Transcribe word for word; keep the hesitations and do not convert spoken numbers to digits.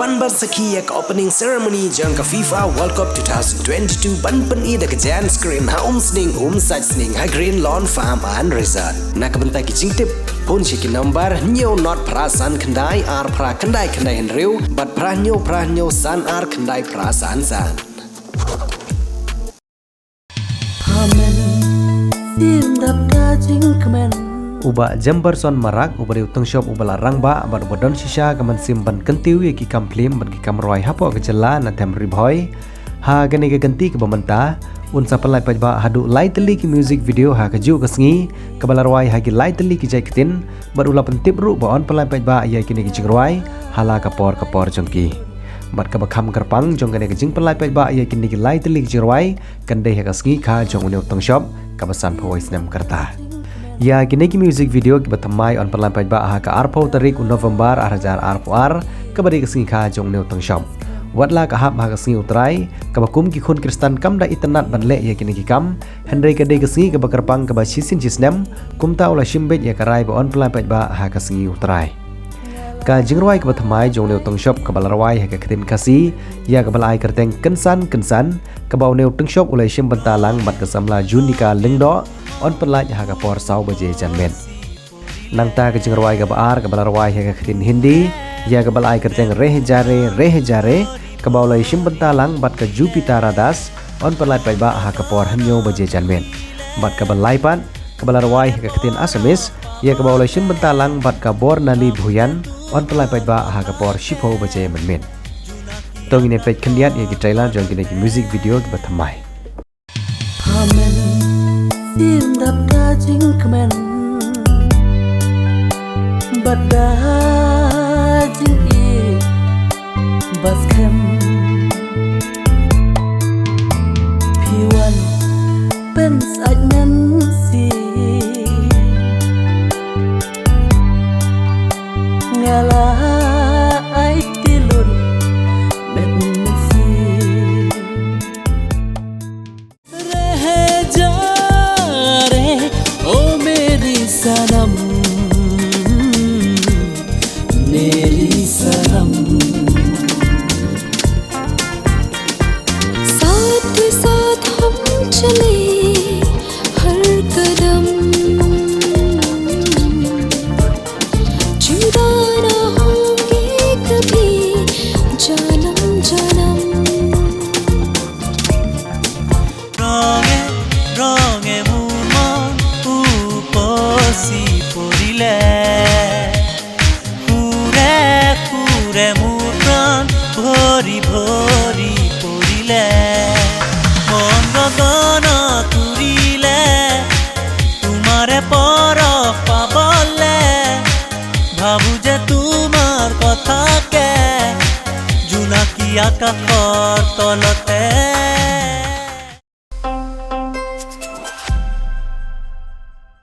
Pynban sakhi ïa ka opening ceremony jong ka FIFA World Cup two thousand twenty-two ban pyni da ka giant screen ha Umsning, Umsait Sning ha Green Lawn Farm and Resort. Na ka bynta ki jingtip, phone sha ki number hynñiew not phra san khyndai ar phra khyndai khyndai hynriew bad phra hynñiew phra hynñiew san ar khyndai phra san san. Pha men, sim dap da jingkmen. U Bah Jemberson Marak, uba dei u tyngshop uba la rangbah bad uba don shisha ka mynsiem ban kyntiew ïa ki kam phlim bad ki kam rwai hapoh ka jylla na them Ri Bhoi. Ha kane ka kynti kaba mynta, un sa pynlait paidbah haduh lai tylli ki music video ha kajuh ka sngi, kaba la rwai ha ki lai tylli ki jait ktien, bad u la pyntip ruh ba yn pynlait paidbah ïa kine ki jingrwai ha la ka por ka por jong ki. Bad kaba kham kyrpang jong kane ka jingpynlait paidbah ïa kine ki lai tylli ki jingrwai kan dei ha ka sngi kha jong une u tyngshop kaba sanphew wei snem ka rta. Ïa kine ki music video kiba thymmai yn pynlait paidbah ha ka arphew tarik u November ar hajar arphew ar, kaba dei ka sngi kha jong une u tyngshop. Wat la ka hap ha ka sngi U Trai, kaba kum ki khun Khristan kam da itynnad ban leh ïa kine ki kam, hynrei ka dei ka sngi kaba kyrpang kaba shisien shisnem, kumta u la shim beit ïa ka rai ba yn pynlait paidbah ha ka sngi U Trai. Ka jingrwai kaba thymmai jong une u tyngshop kaba la rwai ha ka ktien Khasi, ïa kaba la ai kyrteng Kynsan Kynsan, kaba une u tyngshop u la ïashim bynta lang bad ka samla Junika Lyngdoh, yn pynlait ha ka por saw baje janmiet. Nangta ka jingrwai kaba ar kaba la rwai ha ka ktien Hindi, ïa kaba la ai kyrteng Reh Ja Re, Reh Ja Re, kaba u la ïashim bynta lang bad ka Jupitara Das, yn pynlait paidbah ha ka por hynñiew baje janmiet. Bad kaba lai pat, kaba la rwai ha ka ktien Assamese, ïa kaba u la ïashim bynta lang bad ka Bornali Bhuyan, yn pynlait paidbah ha ka por shiphew baje mynmiet. To ngin ïa peit khyndiat ïa ki trailer jong kine ki music video kiba thymmai. Pha men, sim dap da jingkmen bad da jingïeit ba skhem. Phi wan pynsait mynsiem, nga la aiti lut met mynsiem. Reh ja re, o meri sanam, meri sanam. साथ साथ हम चले हर कदम, जुदा ना होंगे कभी जन्म जन्म। ৰঙে ৰঙে মোৰ মন উপচি পৰিলে, সুৰে সুৰে মোৰ প্ৰাণ ভৰি ভৰি পৰিলে। মন গগনত উৰিলে তোমাৰে পৰশ পাবলে। ভাবো যে তোমাৰ কথাকে জোনাকী আকাশৰ তলতে।